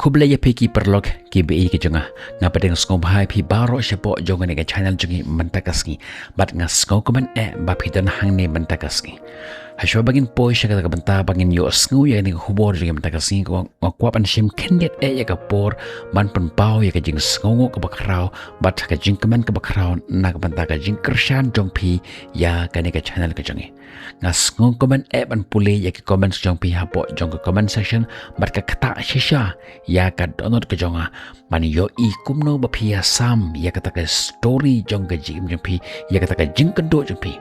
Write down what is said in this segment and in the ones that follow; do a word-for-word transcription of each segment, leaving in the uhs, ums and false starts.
Khublei ïa phi ki paralok ki baieit ki jong nga. Nga pdiang sngewbha ïa phi baroh shapoh jong kane ka channel jong ngi mynta ka sngi. Bad nga sngewkmen eh ba phi don hangne mynta ka sngi. Hashwa ba ngin poi sha kata ka bynta ba ngin ïohsngew ïa kane ka khubor jong ngi mynta ka sngi, nga kwah ban shim khyndiat eh ïa ka por ban pynpaw ïa ka jingsngewnguh kaba khraw bad ka jingkmen kaba khraw na ka bynta ka jingkyrshan jong phi ïa kane ka channel ka jong ngi. Nga sngewkmen eh ban pule ïa ki comments jong phi hapoh jong ka comment section bad ka ktah shisha ïa ka dohnud ka jong nga ban ïohi kumno ba phi ïa sam ïa kata ka story jong ka jingim jong phi, ïa kata ka jingkynduh jong phi.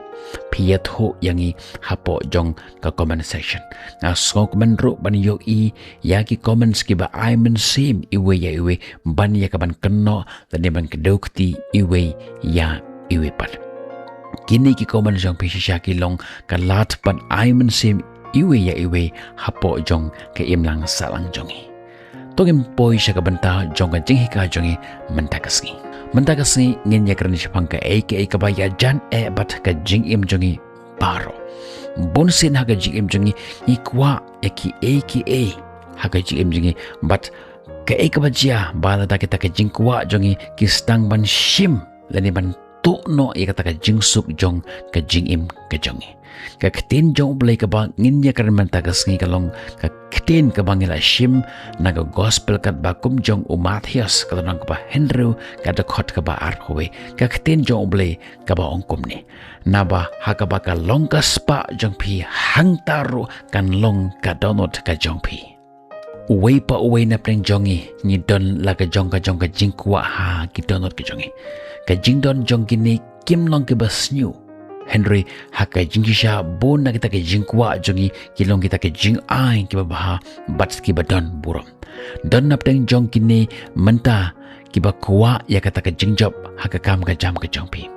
Phi ïathuh ïa ngi hapoh jong ka comment section. Nga sngewkmen ruh ban ïohi ïa ki comments kiba ai mynsiem iwei ïa iwei ban ïa ka ban kynnoh lane ban kdew kti iwei ïa iwei pat. Kine ki comments jong phi shisha ki long ka lad ban ai mynsiem iwei ïa iwei hapoh jong ka imlang sahlang jong ngi. To ngin poi sha ka bynta jong ka jinghikai jong ngi mynta ka sngi. Mynta ka sngi ngin ïakren shaphang kaei kaei kaba ïajan eh bad ka jingim jong ngi baroh. Bun sien ha ka jingim jong ngi ngi kwah ïa kiei kiei ha ka jingim jong ngi bad kaei kaba jia ba lada kita ka jingkwah jong ngi ki sdang ban shim lane ban tuh noh ïa kata ka jingsuk jong ka jingim ka jong ngi. Ka ktien jong U Blei kaba ngin ïakren mynta ka sngi ka long ka ktien kaba ngi la shim na ka gospel katba kum jong u Mathaios ka lynnong kaba hynriew ka dkhot kaba arphew wei. Ka ktien jong U Blei kaba ong kumne. Naba ha kaba ka long ka spah jong phi hangta ruh kan long ka dohnud ka jong phi. Uwei pa uwei na pdeng jong ngi ngi don la ka jong ka jong ka jingkwah ha ki dohnud ka jong ngi. Ka jingdon jong kine kim long kiba sniew. Hynrei ha ka jingshisha bun na kita ka jingkwah jong ngi ki long kita ka jingai kiba bha bad kiba don burom. Don na pdeng jong kine mynta kiba kwah ïa kata ka jingjop ha ka kam ka jam ka jong phi.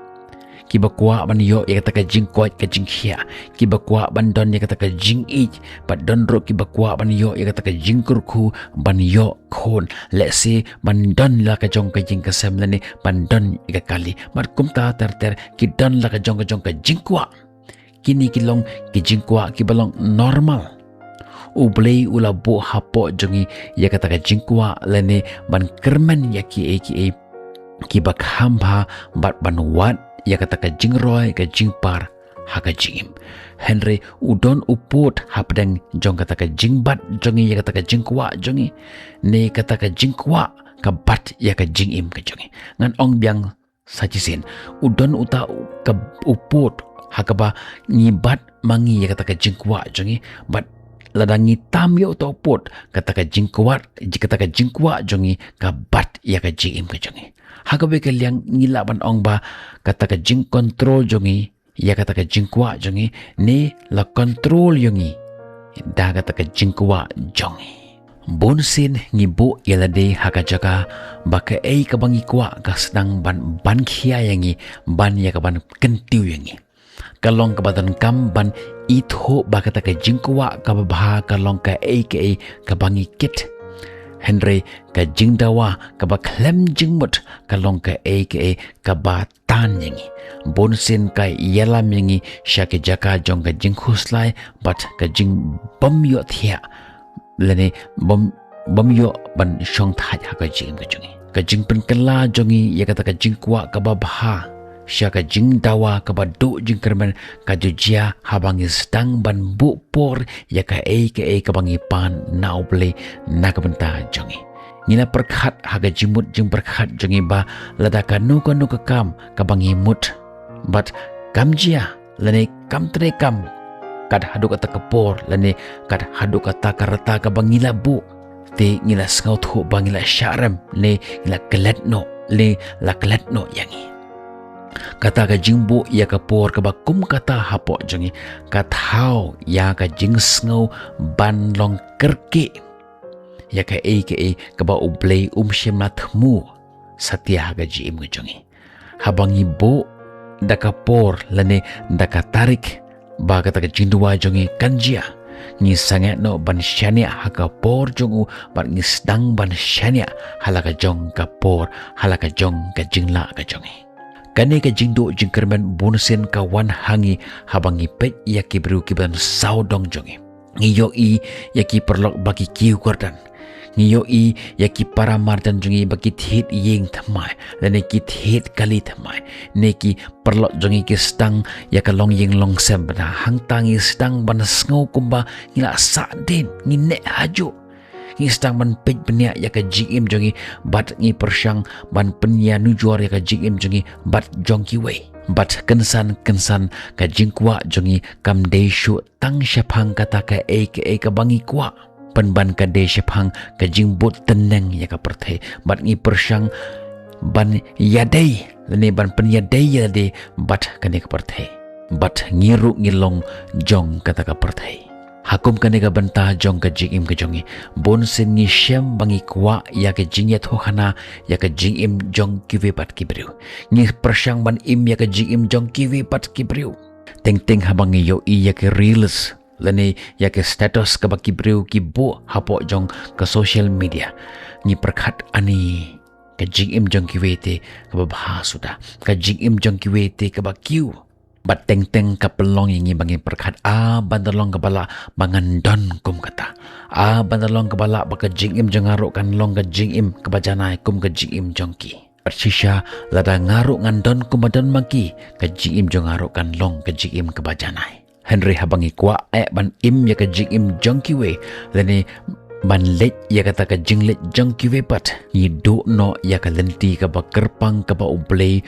Kiba kwah ban ïoh ïa kata ka jingkoit ka jingkhiah, kiba kwah ban don ïa kata ka jingïeit, bad don ruh kiba kwah ban ïoh ïa kata ka jingkyrkhu ban ïoh khun, lehse ban don la ka jong ka jingkasem lane ban don ïa ka kali. Bad kumta ter ter ki don la ka jong ka jong ka jingkwah. Kine ki long ki jingkwah kiba long normal. U Blei u la buh hapoh jong ngi ïa kata ka jingkwah lane ban kyrmen ïa kiei kiei kiba kham bha bad ban wad ïa kata ka jingroi ka jingpar ha ka jingim. Hynrei u don u pud hapdeng jong kata ka jingbat jong ngi ïa kata ka jingkwah jong ngi ne kata ka jingkwah ka bat ïa ka jingim ka jong ngi. Ngan ong biang sa shisien. U don uta u ka u pud ha kaba ngi bat ma ngi ïa kata ka jingkwah jong ngi bad lada ngi tam ïa uta u pud kata ka jingkwah kata ka jingkwah jong ngi ka bat ïa ka jingim ka jong ngi. Ha kawei ka liang ngi lah ban ong ba kata ka jingkontrol jong ngi ïa kata ka jingkwah jong ngi ne la kontrol ïa ngi da kata ka jingkwah jong ngi. Bun sien ngi buh ïa lade ha ka jaka ba kaei kaba ngi kwah ka sdang ban ban khia ïa ngi ban ïa ka ban kyntiew ïa ngi. Ka long kaba donkam ban ithuh ba kata ka jingkwah kaba bha ka long kaei kaei kaba ngi kit. Hynrei ka jingdawa kaba khlem jingmut ka long kaei kaei kaba tan ïa ngi. Bun sien ka ïalam ïa ngi sha ki jaka jong ka jingkhuslai bad ka jingbym ïohthiah lane bym bym ïoh ban shong thait ha ka jingim ka jong ngi. Ka jingpynkylla jong ngi ïa kata ka jingkwah kaba bha sha ka jingdawa kaba duh jingkyrmen ka ju jia haba ngi sdang ban buh por ïa kaei kaei kaba ngi pan na U Blei na ka bynta jong ngi. Ngi la pyrkhat ha ka jingmut jingpyrkhat jong ngi ba lada kano kano ka kam kaba ngi mut bad kam jia lane kam trei kam kat haduh kata ka por lane kat haduh kata ka rta kaba ngi la buh te ngi la sngewthuh ba ngi la shah rem ne ngi la klet noh ne la klet noh ïa ngi. Kata ka jingbuh ïa ka por kaba kum kata hapoh jong ngi ka thaw ïa ka jingsngew ban long kyrkieh ïa kaei kaei kaba U Blei um shym la thmu satia ha ka jingim ka jong ngi. Haba ngi buh da ka por lane da ka tarik ba kata ka jingduwai jong ngi kan jia, ngi sangeh noh ban shaniah ha ka por jong u bad ngi sdang ban shaniah ha la ka jong ka por ha la ka jong ka jinglah ka jong ngi. Kane ka jingduh jingkyrmen bun sien ka wan ha ngi haba ngi peit ïa ki briew kiba don sawdong jong ngi. Ngi ïohi ïa ki paralok ba ki kiew kyrdan. Ngi ïohi ïa ki para marjan jong ngi ba ki thied ïing thymmai, lane ki thied kali thymmai, ne ki paralok jong ngi ki sdang ïa ka longïing longsem, bad hangta ngi sdang ban sngew kumba ngi la sahdien, ngi neh hajuh. Ngi sdang ban peit bniah ïa ka jingim jong ngi, bad ngi pyrshang ban pynïanujor ïa ka jingim jong ngi bad jong kiwei. Bad kynsan kynsan ka jingkwah jong ngi kam dei shuh tang shaphang kata kaei kaei kaba ngi kwah, pynban ka dei shaphang ka jingbud tneng ïa ka pyrthei, bad ngi pyrshang ban ïadei, lane ban pynïadei ïa lade bad kane ka pyrthei. Bad ngi ruh ngi long jong kata ka pyrthei. Ha kum kane ka bynta jong ka jingim ka jong ngi, bun sien ngi shem ba ngi kwah ïa ka jingïathuhkhana ïa ka jingim jong kiwei pat ki briew. Ngi pyrshang ban im ïa ka jingim jong kiwei pat ki briew. Teng teng haba ngi ïohi ïa ki reels, lane ïa ki status kaba ki briew ki buh hapoh jong ka social media, ngi pyrkhat, ani ka jingim jong kiwei te kaba bha suda, ka jingim jong kiwei te kaba kiew. Bad teng teng ka pynlong ïa ngi ba ngi pyrkhat, ah, ban da long kaba lah ba ngan don kum kata. Ah, ban da long kaba lah ba ka jingim jong nga ruh kan long ka jingim kaba janai kum ka jingim jong ki. Bad shisha, lada nga ruh ngan don kumba don ma ki, ka jingim jong nga ruh kan long ka jingim kaba janai. Hynrei haba ngi kwah eh ban im ïa ka jingim jong kiwei, lane ban leit ïa kata ka jingleit jong kiwei pat, ngi duh noh ïa ka lynti kaba kyrpang kaba U Blei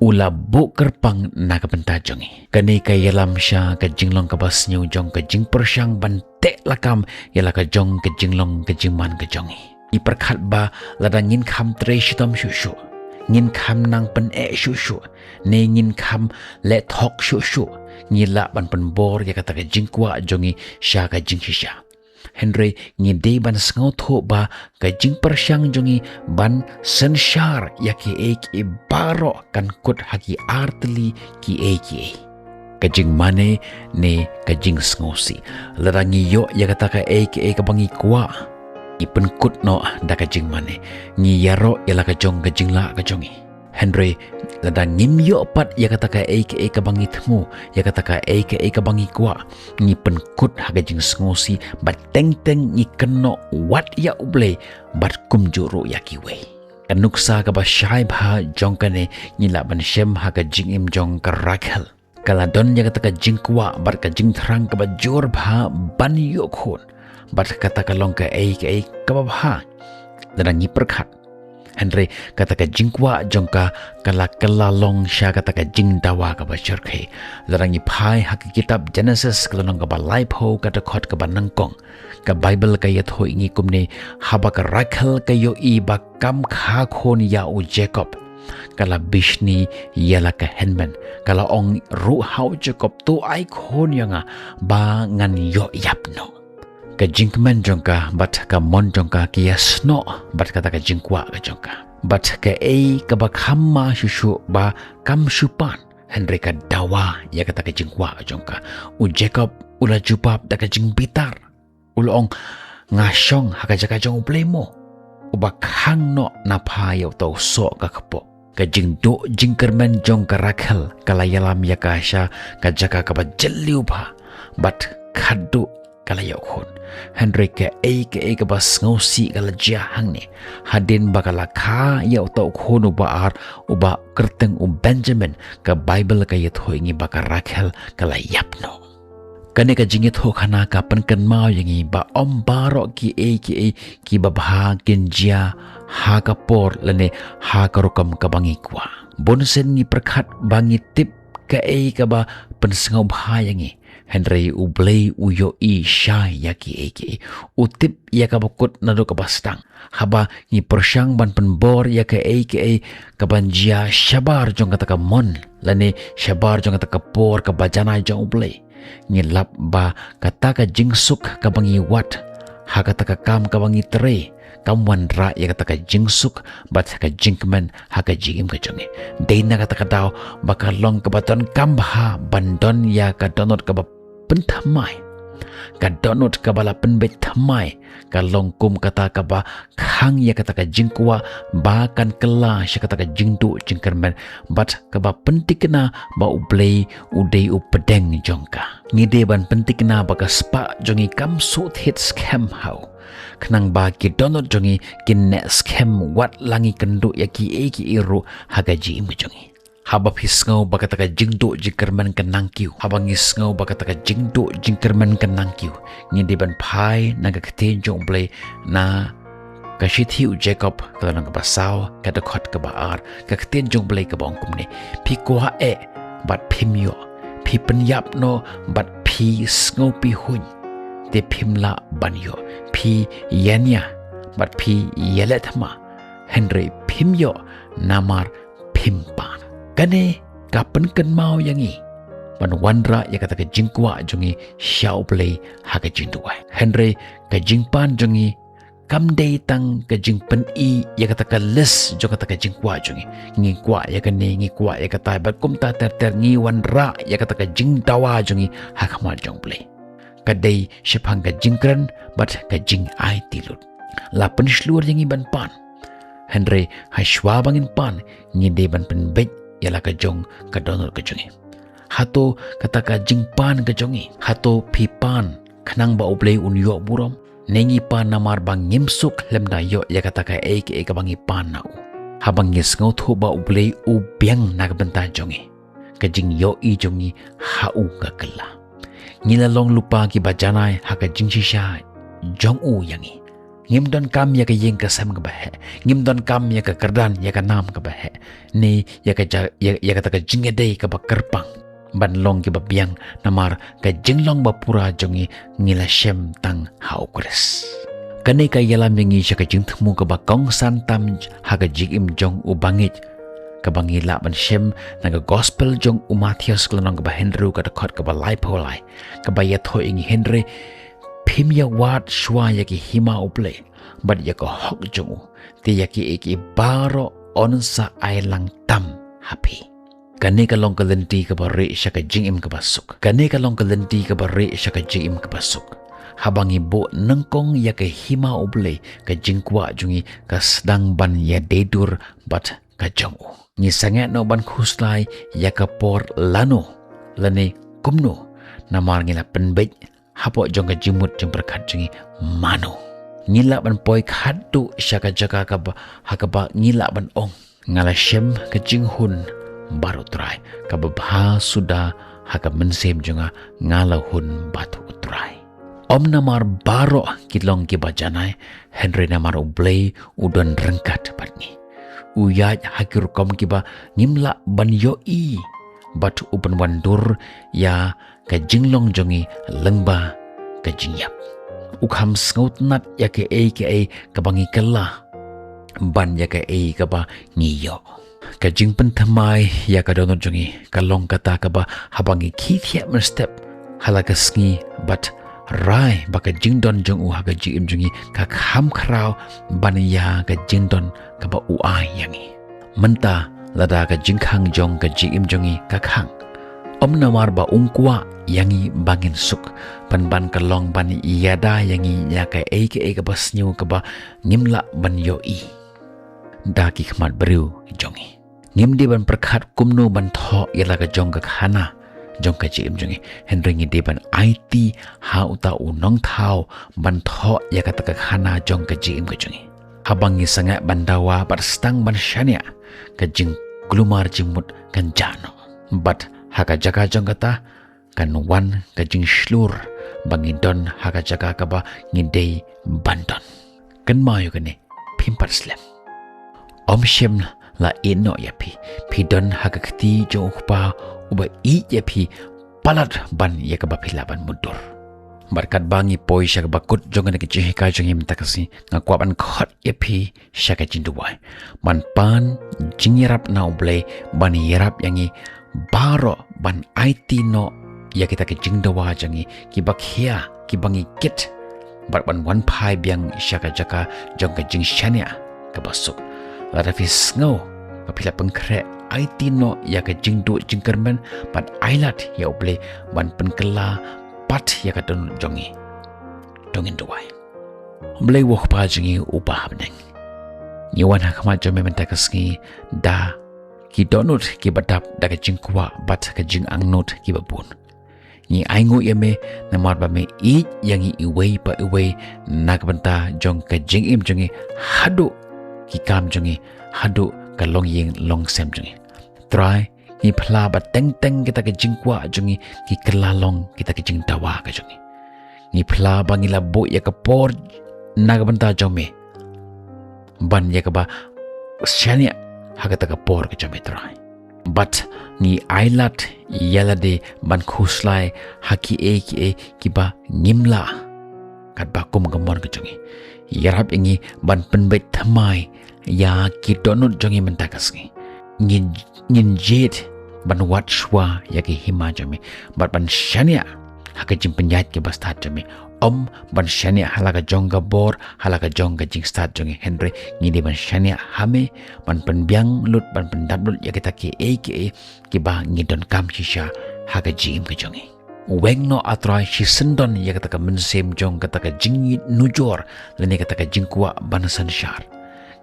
u la buh kyrpang na ka bynta jong ngi. Kane ka ïalam sha ka jinglong kaba sniew jong ka jingpyrshang ban teh lakam ïa la ka jong ka jinglong ka jingman ka jong ngi. Ngi pyrkhat ba lada ngin kham trei shitom shuh shuh, ngin kham nang pyneh shuh shuh, ne ngin kham leh thok shuh shuh, ngi lah ban pynbor ïa kata ka jingkwah jong ngi sha ka jingshisha. Hynrei ngi dei ban sngewthuh ba ka jingpyrshang jong ngi ban synshar ïa kiei kiei baroh kan kut ha ki artylli kiei kiei. Ka jingmane ne ka jingsngewsih. Lada ngi ïoh ïa kata kaei kaei kaba ngi kwah, ngi pynkut noh da ka jingmane. Ngi ïaroh ïa la ka jong ka jinglah ka jong ngi. Hynrei lada ngim ïoh pat ïa kata kaei kaei kaba ngi thmu, ïa kata kaei kaei kaba ngi kwah, ngi pynkut ha ka jingsngewsih, bad teng teng ngi kynnoh wat ïa U Blei bad kumjuh ruh ïa kiwei. Ka nuksa kaba shai bha jong kane ngi lah ban shem ha ka jingim jong ka Rakhel. Ka la don ïa kata ka jingkwah bad ka jingthrang kaba jur bha ban ïoh khun. Bad kata ka long kaei kaei kaba bha lada ngi pyrkhat. Hynrei kata ka jingkwah jong ka, ka la kylla long sha kata ka jingdawa kaba shyrkhei. Lada ngi phai ha ka kitab Genesis ka lynnong kaba laiphew, ka dkhot kaba nyngkong, ka Baibl ka ïathuh ïa ngi kumne: Haba ka Rakhel ka ïohi ba kam kha khun ïa u Jakob, ka la bishni ïa la ka hynmen. Ka la ong ruh ha u Jakob, to ai khun ïa nga ba ngan ïoh ïap noh. Ka jingkmen jong ka bad ka mon jong ka ki ïasnoh bad kata ka jingkwah ka jong ka. Bad kaei kaba kham ma shuh shuh ba kam shu pan, hynrei ka dawa ïa kata ka jingkwah ka jong ka. U Jakob u la jubab da ka jingbitar. U la ong, nga shong ha ka jaka jong U Blei mo, uba khang noh na pha ïa uta u soh ka kpoh. Ka jingduh jingkyrmen jong ka Rakhel ka la ïalam ïa ka sha ka jaka kaba jylliew bha, bad khatduh ka la ïoh khun. Hynrei kaei kaei kaba sngewsih ka la jia hangne. Hadien ba ka la kha ïa uta u khun uba ar, uba kyrteng u Benjamin, ka Baibl ka ïathuh ïa ngi ba ka Rakhel ka la ïap noh. Kane ka jingïathuhkhana ka pynkynmaw ïa ngi ba ym baroh kiei kiei kiba bha kin jia ha ka por lane ha ka rukom kaba ngi kwah. Bun sien ngi pyrkhat ba ngi tip kaei kaba pynsngewbha ïa ngi, hynrei U Blei u ïohi shai ïa kiei kiei. U tip ïa kaba kut naduh kaba sdang. Haba ngi pyrshang ban pynbor ïa kaei kaei kaban jia shabar jong kata ka mon lane shabar jong kata ka por kaba janai jong U Blei, ngi lap ba kata ka jingsuk kaba ngi wad ha kata ka kam kaba ngi trei kam wanrah ïa kata ka jingsuk bad ka jingkmen ha ka jingim ka jong ngi. Dei na kata ka daw ba ka long kaba donkam bha ban don ïa ka dohnud kaba pynthymmai. Ka dohnud kaba la pynbeit thymmai ka long kum kata kaba khang ïa kata ka jingkwah ba kan kylla sha kata ka jingduh jingkyrmen, bad kaba pynthikna ba U Blei u dei u pdeng jong ka. Ngi dei ban pynthikna ba ka spah jong ngi kam shu thied skhem ha u. Khnang ba ki dohnud jong ngi kin neh skhem wat la ngi kynduh ïa kiei kiei ruh ha ka jingim ka jong ngi. Haba phi sngew ba kata ka jingduh jingkyrmen ka nangkiew. Haba ngi sngew ba kata ka jingduh jingkyrmen ka nangkiew, ngi dei ban phai na ka ktien jong U Blei na ka shithi u Jakob ka lynnong kaba saw, ka dkhot kaba ar, ka ktien jong U Blei kaba ong kumne: Phi kwah eh bad phim ïoh, phi pynïap noh bad phi sngewphihuiñ, te phim lah ban ïoh, phi ïania bad phi ïaleh thma, hynrei phim ïoh namar phim pan. Kane ka pynkynmaw ïa ngi ban wanrah ïa kata ka jingkwah jong ngi sha U Blei ha ka jingduwai. Hynrei ka jingpan jong ngi kam dei tang ka jingpyni ïa kata ka list jong kata ka jingkwah jong ngi. Ngi kwah ïa kane, ngi kwah ïa kata, bad kumta ter ter ngi wanrah ïa kata ka jingdawa jong ngi ha khmat jong U Blei. Ka dei shaphang ka jingkren bad ka jingaiti lut. La pynshlur ïa ngi ban pan. Hynrei hashwa ba ngin pan, ngi dei ban pynbeit ïa la ka jong ka dohnud ka jong ngi. Hato kata ka jingpan ka jong ngi, hato phi pan khnang ba U Blei un ïoh burom? Ne ngi pan namar ba ngim suk lem da ïoh ïa kata kaei kaei kaba ngi pan na u? Haba ngi sngewthuh ba U Blei u biang na ka bynta jong ngi, ka jingïohi jong ngi ha u ka kylla. Ngi la long lypa kiba janai ha ka jingshisha jong u ïa ngi. Ngim donkam ïa ka ïing ka sem kaba heh. Ngim donkam ïa ka kyrdan, ïa ka nam kaba heh. Ne ïa ka ja-, ïa, ïa kata ka jingïadei kaba kyrpang ban long kiba biang, namar ka jinglong ba pura jong ngi, ngi la shem tang ha U Khrist. Kane ka ïalam ïa ngi sha ka jingthmu kaba kongsan tam ha ka jingim jong u bangeit, kaba ngi lah ban shem na ka gospel jong u Mathaios ka lynnong kaba hynriew ka dkhot kaba laiphew lai, kaba ïathuh ïa ngi: Hynrei phim ïawad shuwa ïa ki hima U Blei bad ïa ka hok jong u, te ïa kiei kiei baroh yn sa ai lang tam ha phi. Kane ka long ka lynti kaba rieh sha ka jingim kaba suk. Kane ka long ka lynti kaba rieh sha ka jingim kaba suk. Haba ngi buh nyngkong ïa ka hima U Blei, ka jingkwah jong ngi ka sdang ban ïadei dur bad ka jong u. Ngi sangeh noh ban khuslai ïa ka por lano lane kumno, namar ngi la pynbeit hapoh jong ka jingmut jingpyrkhat jong ngi mano. Ngi lah ban poi khatduh sha ka jaka kaba, ha kaba ngi lah ban ong: Nga la shem ka jinghun bad U Trai, kaba bha suda ha ka mynsiem jong nga, nga la hun bad U Trai. Ym namar baroh ki long kiba janai, hynrei namar U Blei u don ryngkat bad ngi. U ïaid ha ki rukom kiba ngim lah ban ïohi, bad u pynwandur ïa ka jinglong jong ngi lyngba ka jingïap. U kham sngewtynnat ïa kaei kaei kaba ngi kylla, ban ïa kaei kaba ngi ïoh. Ka jingpynthymmai ïa ka dohnud jong ngi ka long kata kaba haba ngi khie thiah mynstep ha la ka sngi bad rai ba ka jingdon jong u ha ka jingim jong ngi ka kham khraw ban ïa ka jingdon kaba u ai ïa ngi. Mynta lada ka jingkhang jong ka jingim jong ngi ka khang, ym namar ba u kwah ïa ngi ba ngin suk, pynban ka long ban ïada ïa ngi ïa kaei kaei kaba sniew kaba ngim lah ban ïohi da ki khmat briew jong ngi. Ngim dei ban pyrkhat kumno ban thoh ïa la ka jong ka khana jong ka jingim jong ngi, hynrei ngi dei ban aiti ha uta u nongthaw ban thoh ïa kata ka khana jong ka jingim ka jong ngi. Haba ngi sangeh ban dawa bad sdang ban shaniah, ka jingkulmar jingmut kan jah noh. Bad ha ka jaka jong kata kan wan ka jingshlur ba ngi don ha ka jaka kaba ngi dei ban don. Kynmaw ïa kane, phim pat slem. Ym shym la ïehnoh ïa phi. Phi don ha ka kti jong U Kpa uba ïeit ïa phi palat ban ïa kaba phi lah ban mutdur. Bad katba ngi poi sha kaba kut jong kane ka jinghikai jong ngi mynta ka sngi, nga kwah ban khot ïa phi sha ka jingduwai ban pan jingïarap na U Blei ban ïarap ïa ngi baroh ban aiti noh ïa kita ki jingdawa jong ngi kiba khia, kiba ngi kit, bad ban wan phai biang sha ka jaka jong ka jingshaniah kaba suk. Lada phi sngew ba phi la pynkhreh, aiti noh ïa ka jingduh jingkyrmen bad ailad ïa U Blei ban pynkylla pat ïa ka dohnud jong ngi. To ngin duwai. Blei U Kpa jong ngi uba ha bneng, ngi wan ha khmat jong me mynta ka sngi da ki dohnud kiba dap da ka jingkwah bad ka jingangnud kiba bun. Ngi ainguh ïa me namar ba me ïeit ïa ngi iwei pa iwei na ka bynta jong ka jingim jong ngi, haduh ki kam jong ngi, haduh ka longïing longsem jong ngi. Trai, ngi phla ba teng teng kita ka jingkwah jong ngi ki kylla long kita ka jingdawa ka jong ngi. Ngi phla ba ngi la buh ïa ka por na ka bynta jong me ban ïa kaba shaniah ha kata ka por ka jong me, Trai. Bad ngi ailad ïa lade ban khuslai ha kiei kiei kiba ngim lah, katba kum ka mon ka jong ngi. Ïarap ïa ngi ban pynbeit thymmai ïa ki dohnud jong ngi mynta ka sngi. Ngin, ngin jied ban wad shuwa ïa ki hima jong me bad ban shaniah ha ka jingpynïaid kaba stad jong me. Ym ban shaniah ha la ka jong ka bor, ha la ka jong ka jingstad jong ngi, hynrei ngi dei ban shaniah ha me, ban pynbiang lut, ban pyndap lut ïa kita kiei kiei kiba ngi donkam shisha ha ka jingim ka jong ngi. Weng noh, A Trai, shisyndon ïa kata ka mynsiem jong kata ka jingïeit nujor lane kata ka jingkwah ban synshar.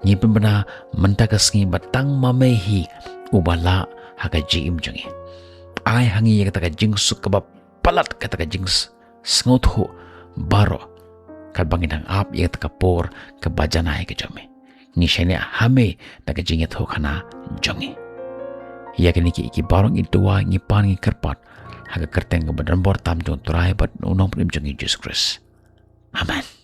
Ngi pynbna mynta ka sngi ba tang ma me hi uba lah ha ka jingim jong ngi. Ai ha ngi ïa kata ka jingsuk kaba palat, kata ka jings- sngewthuh baroh, katba ngi dang ap ïa kata ka por kaba janai ka jong me. Ngi shaniah ha me da ka jingïathuhkhana jong ngi. Ïa kine ki, ki baroh ngi duwai, ngi pan, ngi kyrpad ha ka kyrteng kaba donbor tam jong U Trai bad U Nongpynim jong ngi, Jisu Khrist. Amen.